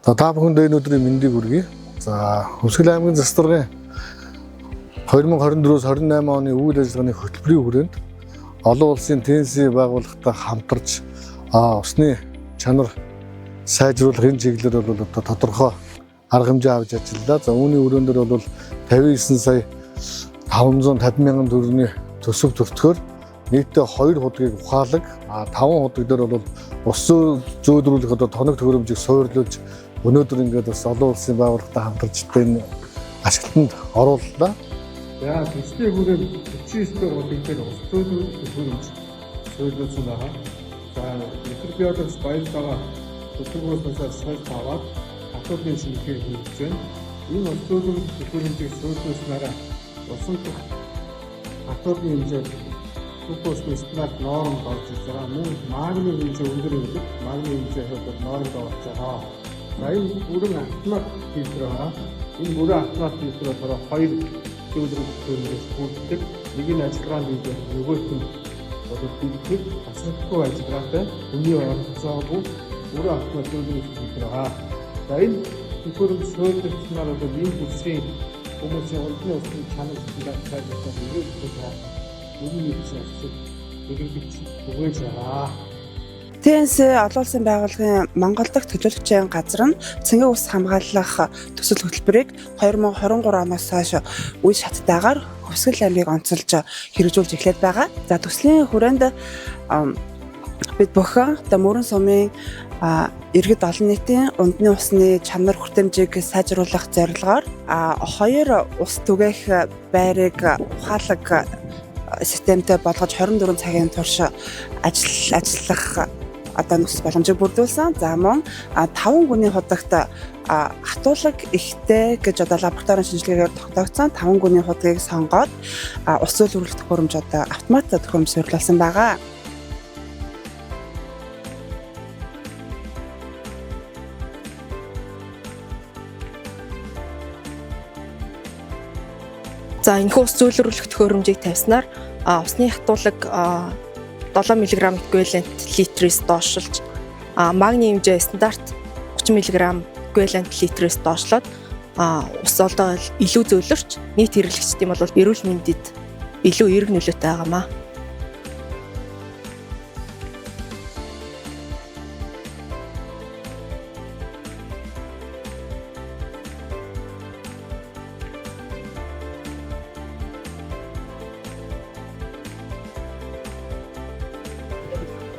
За та бүхэнд энэ өдрийн мэндийг хүргэе. За Хөвсгөл аймгийн засдаргын 2024-өөс 28 оны үйл ажиллагааны хөтөлбөрийн хүрээнд олон улсын ТНС байгууллагатай хамтарч усны чанар сайжруулах энэ чиглэлээр бол одоо тодорхой арга хэмжээ авч ажиллалаа. За үүний өрөөнд дээр бол 59 сая 550 мянган төгрөгийн төсөв төртгөөр нийтдээ 2 худгийг ухаалаг, 5 худаг дээр бол ус зөөлрүүлэх одоо тоног төхөөрөмжийг суйрлуулж өнөөдөр ингээд бас олон улсын байгууллагатай хамтарч энэ ашиглалтанд орууллаа. За төслийн хүрээнд 49 дэх худаг дээр ус зөөлрүүлэх төхөөрөмж суйрлуулсан байгаа. За микробиологч баярлалаа хөтөлбөрөөс сольж аваад хатуудлын шинжилгээ хийж байна. Энэ ус зөөлрүүлэх төхөөрөмжийг суйрлуулснараа усан дах хатуудлын хэмжээ глюкозын стандарт нормд орж ирж байгаа. Мөн магний хэмжээ өндөр байдаг. Магний хэмжээ бол нормд орж байгаа. За энэ бүрэн автомат фильтр байгаа. Энэ бүрэн автомат фильтр болохоор хоёр зөөлрөх төхөөрөмжөөс бүрддэг. Нэг нь ажиллагааны хэмжээ, нөгөөх нь бол бэлтгэх тасралтгүй ажиллагаатай, хүний оролцоогүй бүрэн автомат зөөлрөх фильтр байгаа. За энэ төхөөрөмж суйрлагдсанаар бол энэ бүсийн хүмүүсийн ундны усны чанар стандарт сайжруулах эрүүл мэндийн нийтсэн усыг хэрэглэгч түгээж байгаа. ТНС олон улсын байгууллагын Монгол дахь төлөөлөгчийн газар нь цэнгэ ус хамгаалах төсөл хөтөлбөрийг 2023 оноос хойш үе шаттайгаар Хөвсгөл аймгийг онцолж хэрэгжүүлж эхлээд байгаа. За төслийн хүрээнд бид бүхэн одоо Мөрөн сумын иргэд олон нийтийн ундны усны чанар хүртээмжийг сайжруулах зорилгоор хоёр ус түгээх байрыг ухаалаг системтэй болгож 24 цагийн турш ажил ажиллах одоо нөхцөл боломжийг бүрдүүлсэн. За мөн 5 гүний худагт хатуулаг ихтэй гэж одоо лабораторийн шинжилгээгээр тогтоогдсон 5 гүний худгийг сонгоод ус зөөлрүүлэх төхөөрөмж одоо автомат төхөөрөмж суйрлуулсан байгаа. За энэхүү ус зөөлрүүлэх төхөөрөмжийг тавьснаар усны хатуулаг 7 мг эквивалент литрээс доошлж, магний хэмжээ стандарт 30 мг эквивалент литрээс доошлоод ус одоо илүү зөөлрч нийт хэрэглэгчдийн бол эрүүл мэндэд илүү эерэг нөлөөтэй байгаамаа.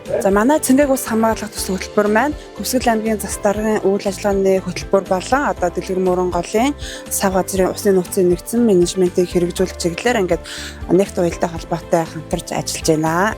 За манай цэнгээг ус хамгаалах төсөл хөтөлбөр маань Хөвсгөл аймгийн зас даргын үйл ажиллагааны хөтөлбөр болон одоо Дэлгэр мөрөн голын сав газрын усны нөөцийн нэгдсэн менежментийг хэрэгжүүлэх чиглэлээр ингээд нэгт уялдаа холбоотой хамтарч ажиллаж байна.